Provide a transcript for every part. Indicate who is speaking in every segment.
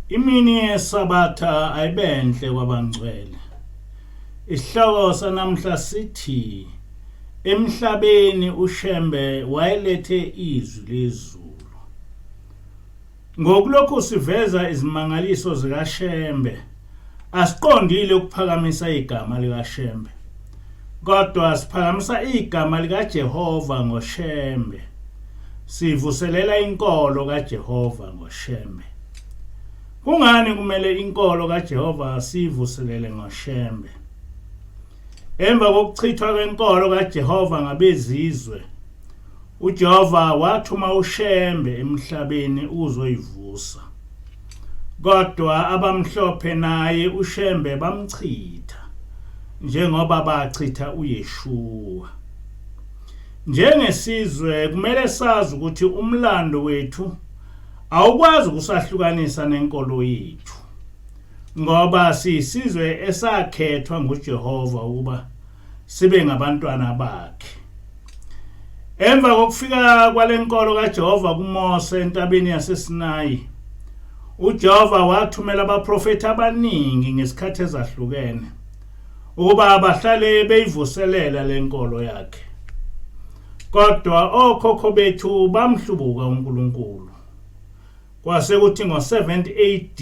Speaker 1: Imini yeSabatha ayibenhle kwabangcwele. Isihloko sanamhla sithi emhlabeni uShembe wayelethe izwi lezulu. Ngokulokhu siveza izimangaliso zikaShembe, asiqondile ukuphakamisa igama likaShembe, kodwa siphakamisa igama likaJehova ngoShembe. Sivuselela inkolo kaJehova ngoShembe. Kungani kumele inkolo kaJehova siyivuselele ngoShembe? Emva kokuchithwa kwenkolo kaJehova ngabezizwe, uJehova wathuma uShembe emhlabeni ukuzoyivusa. Kodwa abamhlophe naye uShembe bamchitha njengoba bachitha uYeshua. Njengesizwe kumele sazi ukuthi umlando wethu awukwazi ukusahlukanisa nenkolo yethu ngoba siyisizwe esakhethwa nguJehova ukuba sibe ngabantwana bakhe. Emva kokufika kwalenkolo kaJehova kuMose entabeni yaseSinayi, uJehova wathumela abaprofethi abaningi ngesikhathi ezahlukene ukuba bahlale beyivuselela lenkolo yakhe. Kodwa okhokho bethu bamhlubuka uNkulunkulu. Kwase kuthi ngo-70 AD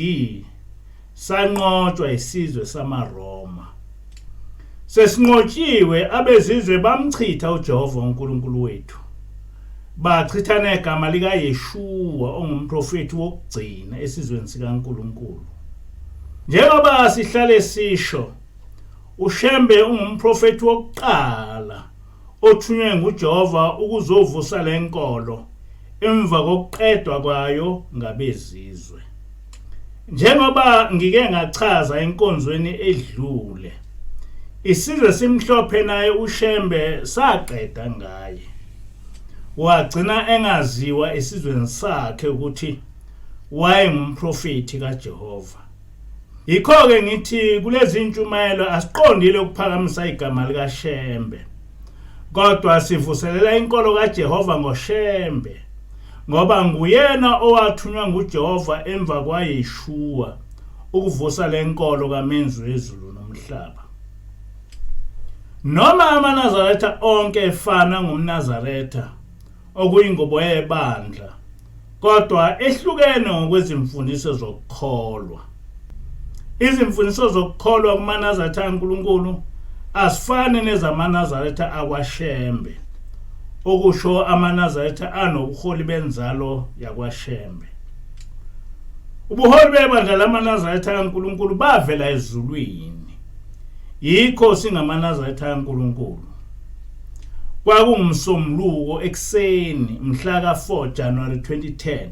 Speaker 1: sanqotshwa isizwe samaRoma. Sesinqotshiwe abezizwe bamchitha uJehova uNkulunkulu wethu. Bachitha negama likaYeshua ongumprofethi wokugcina esizweni sikaNkulunkulu. Njengoba sihlale sisho, uShembe ungumprofethi wokuqala othunywe nguJehova ukuzovusa le nkolo emva kokuqedwa kwayo ngabezizwe. Njengoba ngike ngachaza enkonzweni edlule, isizwe simhlophe naye uShembe saqeda ngaye. Wagcina engaziwa esizweni sakhe ukuthi wayengumprofethi kaJehova. Yikho-ke ngithi kulezi ntshumayelo asiqondile ukuphakamisa igama likaShembe, kodwa sivuselela inkolo kaJehova ngoShembe, ngoba nguyena owathunywa nguJehova emva kwaYeshua ukuvusa le nkolo kaMenzi wezulu nomhlaba. Noma amaNazaretha onke efana ngumNazaretha, okuyingubo yebandla, kodwa ehlukene ngokwezimfundiso zokukholwa. Izimfundiso zokukholwa kumaNazaretha kaNkulunkulu azifani nezamaNazaretha akwaShembe, okusho amaNazaretha anobuholi benzalo yakwaShembe. Ubuholi bebandla lamaNazaretha kaNkulunkulu bavela ezulwini. Yikho singamaNazaretha kaNkulunkulu. KwakunguMsombuluko ekuseni mhla ka-4 January 2010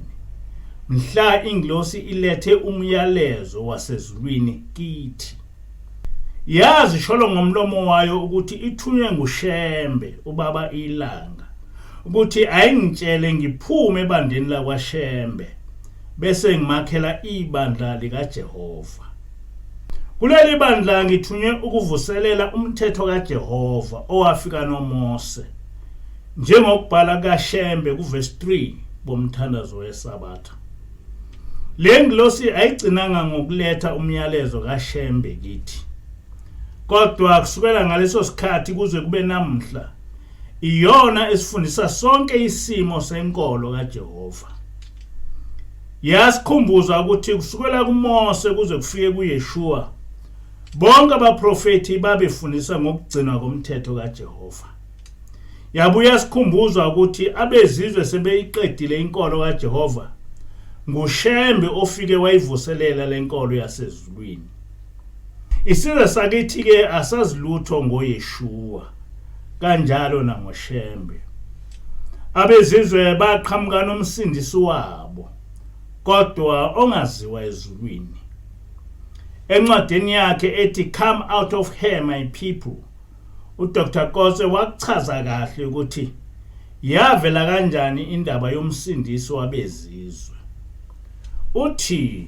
Speaker 1: mhla ingilosi ilethe umyalezo wasezulwini kithi. Yazisholo ngomlomo wayo ukuthi ithunywe nguShembe ubaba iLanga ukuthi ayingitshele ngiphume ebandleni lakwaShembe bese ngimakhela ibandla likaJehova. Kuleli bandla ngithunywe ukuvuselela umthetho kaJehova owafika noMose njengokubhala kaShembe kuvesi 3 bomthandazo weSabatha. Le ngilosi ayigcinanga ngokuletha umyalezo kaShembe kithi. Kodwa kusukela ngaleso sikhathi kuze kube namhla iyona esifundisa sonke isimo senkolo kaJehova. Yasikhumbuza ukuthi kusukela kuMose kuze kufike kuYeshua bonke abaprofethi babefundisa ngokugcinwa komthetho kaJehova. Yabuye yasikhumbuza ukuthi abezizwe sebeyiqedile inkolo kaJehova nguShembe ofike wayivuselela lenkolo yasezulwini. Isizwe sakithi ke asazilutho ngoYeshua kanjalo nangoShembe. Abezizwe baqhamuka nomsindisi wabo kodwa ongaziwa ezulwini. Encwadini yakhe ethi Come Out of Her My People, uDr Kotze wakuchaza kahle ukuthi yavela kanjani indaba yomsindisi wabezizwe. Uthi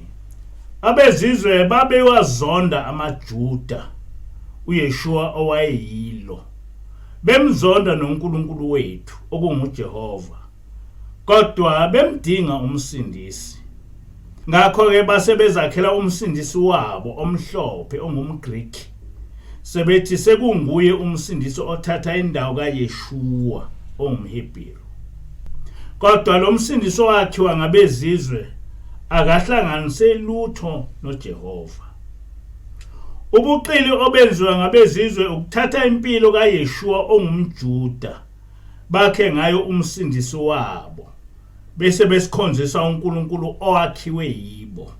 Speaker 1: abezizwe babewazonda amaJuda uYeshua owayeyilo. Bemzonda noNkulunkulu wethu okunguJehova. Kodwa bemdinga umsindisi. Ngakho-ke base bezakhela umsindisi wabo omhlophe ongumGriki, sebethi sekunguye umsindisi othatha indawo kaYeshuwa ongumHebheru. Kodwa lo msindisi owakhiwa ngabezizwe akahlanganise lutho noJehova. Ubuqili obenziwa ngabezizwe ukuthatha impilo kaYeshuwa ongumJuda bakhe ngayo umsindisi wabo bese besikhonzisa uNkulunkulu owakhiwe yibo.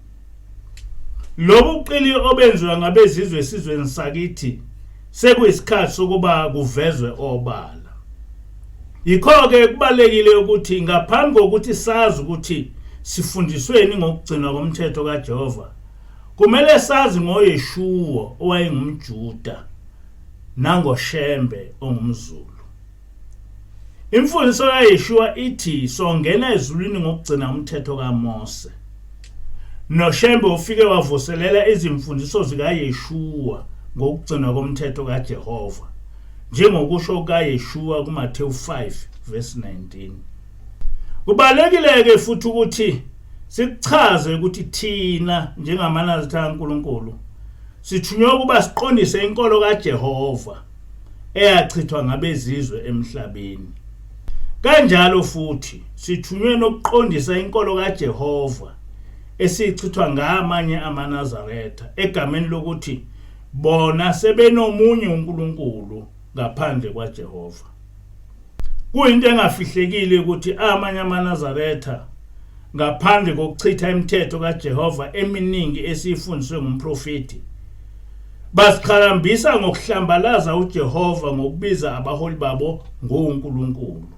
Speaker 1: Lobu buqili obenziwa ngabezizwe esizweni sakithi sekuyisikhathi sokuba kuvezwe obala. Yikho-ke kubalulekile ukuthi ngaphambi kokuthi sazi ukuthi sifundisweni ngokugcinwa komthetho kaJehova, kumele sazi ngoYeshuwa owayengumJuda nangoShembe ongumZulu. Imfundiso kaYeshua ithi songena ezulwini ngokugcina umthetho kaMose. NoShembe ufike wavuselela izimfundiso zikaYeshua ngokugcinwa komthetho kaJehova, njengokusho kukaYeshua kuMathewu 5 verse 19. Kubalekile-ke futhi ukuthi sikuchaze ukuthi thina njengamaNazaretha kaNkulunkulu sithunywe ukuba siqondise inkolo kaJehova eyachithwa ngabezizwe emhlabeni. Kanjalo futhi sithunywe nokuqondisa inkolo kaJehova esichithwa ngamanye amaNazaretha egameni lokuthi bona sebenomunye uNkulunkulu ngaphandle kwaJehova. Kuyinto engafihlekile ukuthi amanye amaNazaretha ngaphandle kokuchitha imithetho kaJehova eminingi esiyifundiswe ngumprofethi baziqhakambisa ngokuhlambalaza uJehova ngokubiza abaholi babo ngoNkulunkulu.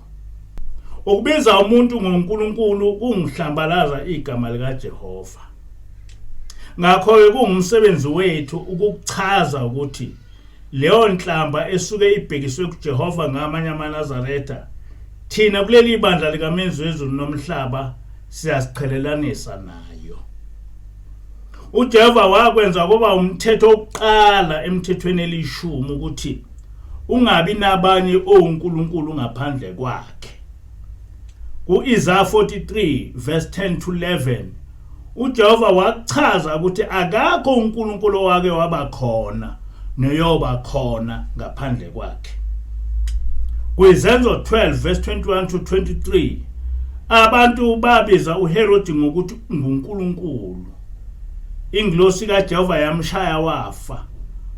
Speaker 1: Ukubiza umuntu ngoNkulunkulu kunguhlambalaza igama likaJehova. Ngakho-ke kungumsebenzi wethu ukukuchaza ukuthi Leyo nhlamba esuke ibhekiswe kuJehova ngamanye amaNazaretha, thina kuleli bandla likaMenzi wezulu nomhlaba siyaziqhelelanisa nayo. UJehova wakwenza kuba umthetho wokuqala emthethweni elishumi ukuthi ungabi nabanye onkulunkulu ngaphandle kwakhe. Ku-Isaya 43 verse 10 to 11 uJehova wachaza ukuthi akakho uNkulunkulu owake waba khona noyoba khona ngaphandle kwakhe. KwiZenzo 12 verse 21 to 23 abantu babiza uHerodi ngokuthi nguNkulunkulu. Ingilosi kaJehova yamshaya wafa,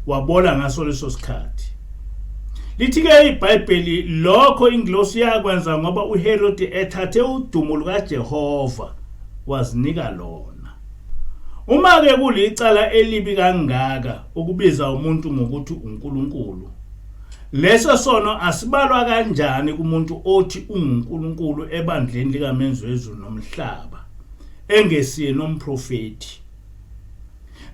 Speaker 1: wabola ngaso leso sikhathi. Lithi-ke iBhayibheli lokho ingilosi yakwenza ngoba uHerodi ethathe udumo lukaJehova wazinika lona. Uma-ke kulicala elibi kangaka ukubiza umuntu ngokuthi uNkulunkulu, leso sono asibalwa kanjani kumuntu othi unguNkulunkulu ebandleni likaMenzi wezulu nomhlaba, engesiye nomprofethi?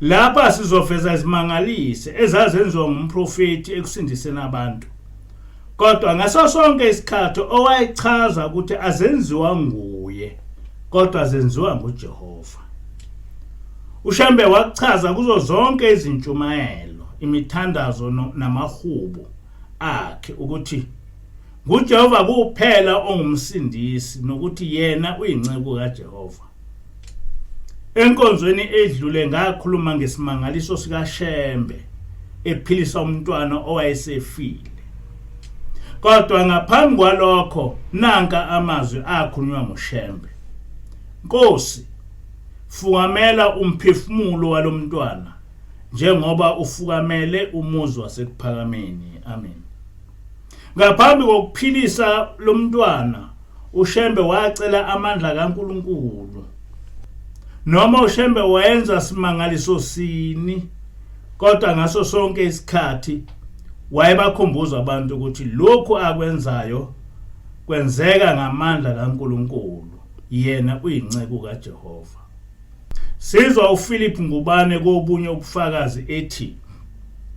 Speaker 1: Lapha sizoveza izimangalisi ezazenziwa ngumprofethi ekusindiseni abantu. Kodwa ngaso sonke isikhathi owayechaza ukuthi azenziwa nguye kodwa zenziwa nguJehova. UShembe wakuchaza kuzo zonke izintshumayelo, imithandazo namahubo akhe ukuthi nguJehova kuphela ongumsindisi nokuthi yena uyinceku kaJehova. Enkonzweni edlule ngakhuluma ngesimangaliso sikaShembe ephilisa umntwana owayesefile. Kodwa ngaphambi kwalokho nanka amazwi akhulunywa nguShembe. Nkosi, fukamela umphefumulo walomntwana njengoba ufukamele umuzi wasekuphakameni. Amen. Ngaphambi kokuphilisa lomntwana uShembe wacela amandla kaNkulunkulu. Noma uShembe wayenza simangaliso sini kodwa ngaso sonke isikhathi wayebakhumbuza abantu ukuthi lokhu akwenzayo kwenzeka ngamandla kaNkulunkulu yena uyinceku kaJehova. Sizwa uPhilip Ngubane kobunye ubufakazi ethi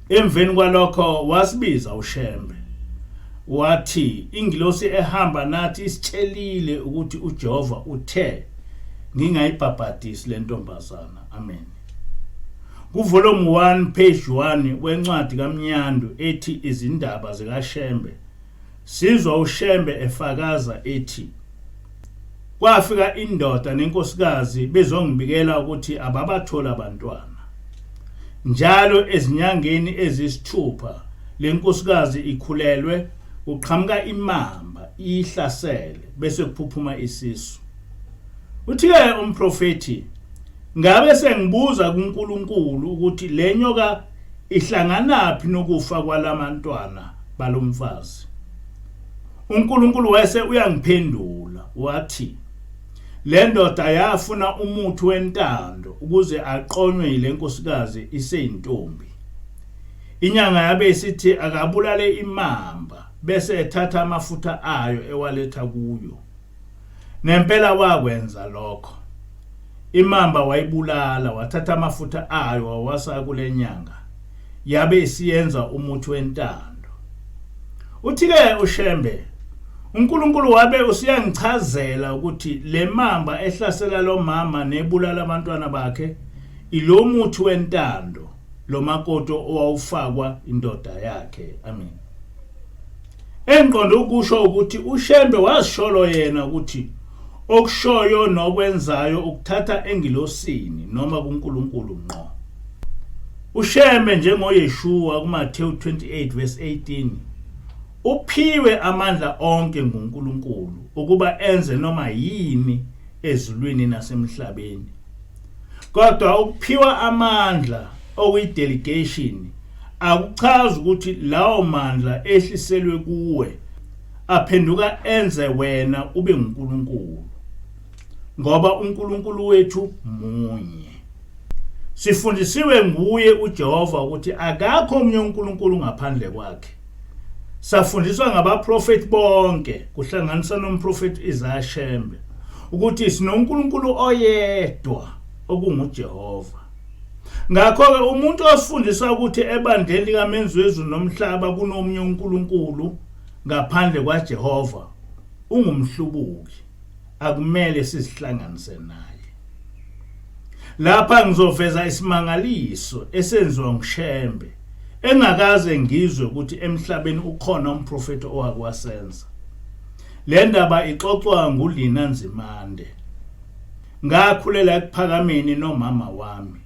Speaker 1: emveni kwalokho wasibiza uShembe wathi ingilosi ehamba nathi isitshelile ukuthi uJehova uthe ngingayibhabhadisi le ntombazana. Amen. Kuvolume 1 page 1 wencwadi kaMnyandu ethi Izindaba zikaShembe sizwa uShembe efakaza ethi. Kwafika indoda nenkosikazi bezongibikela ukuthi ababatholi abantwana. Njalo ezinyangeni ezisithupha le nkosikazi ikhulelwe kuqhamuka imamba iyihlasele bese kuphuphuma isisu. Uthi-ke umprofethi ngabe sengibuza kuNkulunkulu ukuthi le nyoka ihlanganaphi nokufa kwalamantwana balomfazi. UNkulunkulu wase uyangiphendula wathi le ndoda yafuna umuthi wentando ukuze aqonywe yile nkosikazi iseyintombi. Inyanga yabe isithi akabulale imamba bese ethatha amafutha ayo ewaletha kuyo. Nempela wakwenza lokho. Imamba wayibulala wathatha amafutha ayo wawasa kule nyanga. Yabe isiyenza umuthi wentando. Uthi-ke uShembe, uNkulunkulu wabe usuyangichazela ukuthi le mamba ehlasela lo mama nebulala abantwana bakhe ilo muthi wentando lo makoti owawufakwa indoda yakhe. Amen. Engiqonde ukusho ukuthi uShembe wazisholo yena ukuthi okushoyo nokwenzayo ukuthatha engilosini noma kuNkulunkulu ngqo. UShembe njengoYeshua kuMathewu 28 verse 18 uphiwe amandla onke nguNkulunkulu ukuba enze noma yini ezulwini nasemhlabeni. Kodwa ukuphiwa amandla okuyi-delegation akuchazi ukuthi lawo mandla ehliselwe kuwe aphenduka enze wena ube nguNkulunkulu ngoba uNkulunkulu wethu munye. Sifundisiwe nguye uJehova ukuthi akakho omunye uNkulunkulu ngaphandle kwakhe. Safundiswa ngabaprofeti bonke kuhlanganisa nomprofeti Isaiah Shembe ukuthi sinoNkulunkulu oyedwa okunguJehova. Ngakho-ke umuntu osifundisa ukuthi ebandleni likaMenzi wezulu nomhlaba kunomunye uNkulunkulu ngaphandle kwaJehova ungumhlubuki, akumele sizihlanganise naye. Lapha ngizoveza isimangaliso esenziwa nguShembe engakaze ngizwe ukuthi emhlabeni ukhona umprofethi owake wasenza. Le ndaba ixoxwa nguLina Nzimande. Ngakhulela ekuphakameni nomama wami.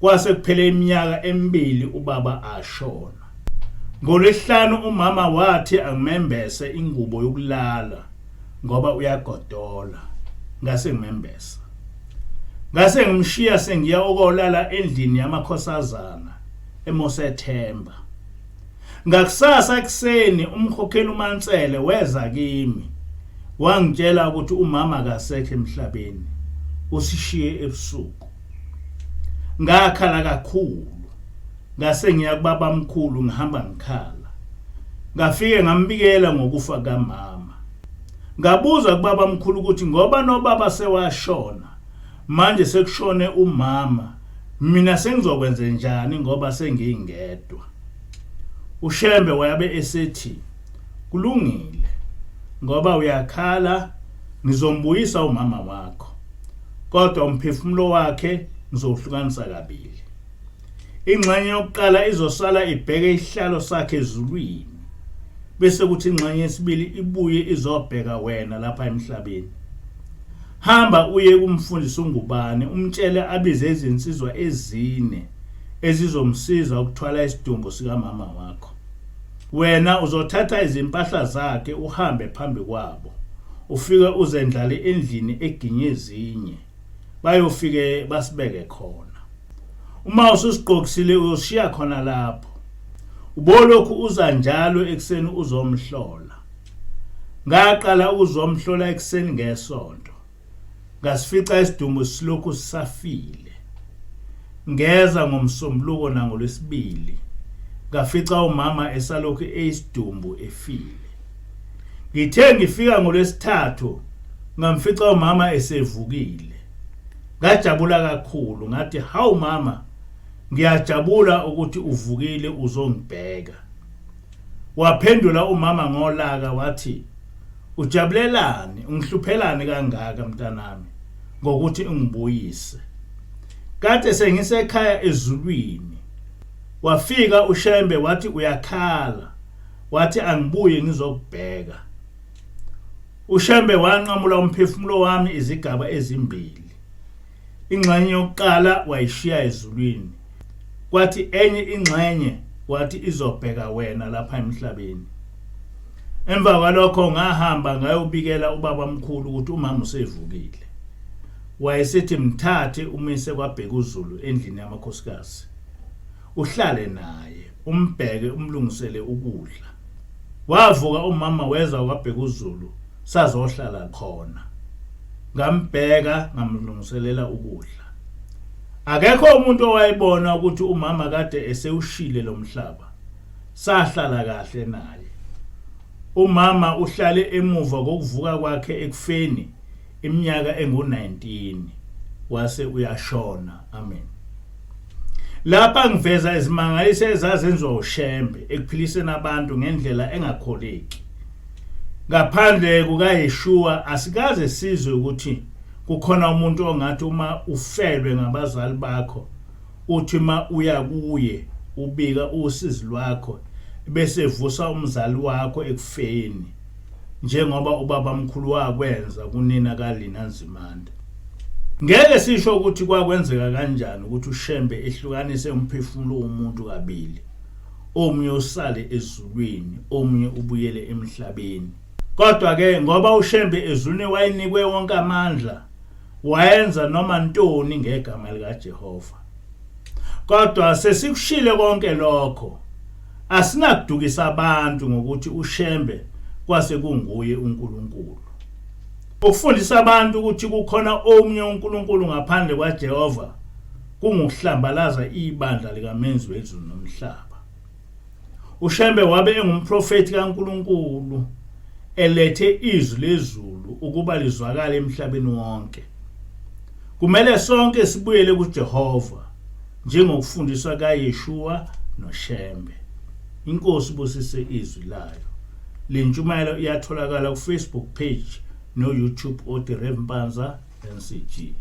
Speaker 1: Kwase kuphele iminyaka emibili ubaba ashona. NgoLwesihlanu umama wathi angimembese ingubo yokulala ngoba uyagodola. Ngase ngimembesa. Ngase ngimshiya sengiya ukolala endlini yamakhosazana eMosethemba. Ngakusasa ekuseni umkhokheli uMansele weza kimi wangitshela ukuthi umama akasekho emhlabeni usishiye ebusuku. Ngakhala kakhulu ngase ngiya kubabamkhulu ngihamba ngikhala. Ngafike ngambikela ngokufa kamama. Ngabuza kubabamkhulu ukuthi ngoba nobaba sewashona manje sekushone umama mina sengizokwenze njani ngoba sengingedwa. UShembe wayabe esethi kulungile ngoba uyakhala ngizombuyisa umama wakho kodwa umphefumulo wakhe ngizowuhlukanisa kabili. Ingxenye yokuqala izosala ibheke isihlalo sakhe ezulwini bese kuthi ingxenye yesibili ibuye izobheka wena lapha emhlabeni. Hamba uye kumfundisi uNgubane umtshele abize izinsizwa ezine ezizomsiza ukuthwala isidumbu sikamama wakho. Wena uzothatha izimpahla zakhe uhambe phambi kwabo ufike uzendlale endlini eginye ezinye bayofike basibeke khona. Uma ususigqokisile uyoshiya khona lapho. Ubolokhu uza njalo ekuseni uzomhlola. Ngaqala ukuzomhlola ekuseni ngeSonto. Ngasifica isidumbu silokhu sisafile. Ngeza ngoMsombuluko nangoLwesibili ngafica umama esalokhu eyisidumbu efile. Ngithe ngifika ngoLwesithathu ngamfica umama esevukile. Ngajabula kakhulu ngathi hawu mama ngiyajabula ukuthi uvukile uzongibheka. Waphendula umama ngolaka wathi ujabulelani ungihluphelani kangaka mntanami ngokuthi ungibuyise. Kade sengisekhaya ezulwini. Wafika uShembe wathi uyakhala wathi angibuye ngizokubheka. UShembe wanqamula umphefumulo wami izigaba ezimbili. Ingxenye yokuqala wayishiya ezulwini, kwathi enye ingxenye wathi izobheka wena lapha emhlabeni. Emva kwalokho ngahamba ngayobikela ubabamkhulu ukuthi umama usevukile. Wayesethi mthathe umise kwaBhekuzulu endlini yamakhosikazi. Uhlale naye, umbheke umlungisele ukudla. Wavuka umama weza kwaBhekuzulu sazohlala khona. Ngambheka ngamlungiselela ukudla. Akekho umuntu owayebona ukuthi umama kade esewushile lo mhlaba. Sahlala kahle naye. Umama uhlale emuva kokuvuka kwakhe ekufeni iminyaka engu-19 wase uyashona. Amen. Lapha ngiveza izimangaliso ezazenziwa uShembe ekuphiliseni abantu ngendlela engakholeki. Ngaphandle kukaYeshua asikaze sizwe ukuthi kukhona umuntu ongathi uma ufelwe ngabazali bakho uthi uma uya kuye ubika usizi lwakho bese vusa umzali wakho ekufeni njengoba ubabamkhulu wakwenza kunina kaLina Nzimande. Ngeke sisho ukuthi kwakwenzeka kanjani ukuthi uShembe ehlukanise umphefumulo womuntu kabili, omunye usale ezulwini, omunye ubuyele emhlabeni. Kodwa-ke ngoba uShembe ezulwini wayenikwe wonke amandla, wayenza noma ntoni ngegama likaJehova. Kodwa sesikushile konke lokho, asinakudukisa abantu ngokuthi uShembe kwase kunguye uNkulunkulu. Ukufundisa abantu ukuthi kukhona omunye uNkulunkulu ngaphandle kwaJehova kungukuhlambalaza ibandla likaMenzi wezulu nomhlaba. UShembe wabe engumprofethi kaNkulunkulu elethe izwi lezulu ukuba lizwakale emhlabeni wonke. Kumele sonke sibuyele kuJehova njengokufundiswa kaYeshua noShembe. INkosi ibusise izwi layo. Le ntshumayelo iyatholakala ku-Facebook page no-YouTube othi Rev Mpanza NCG.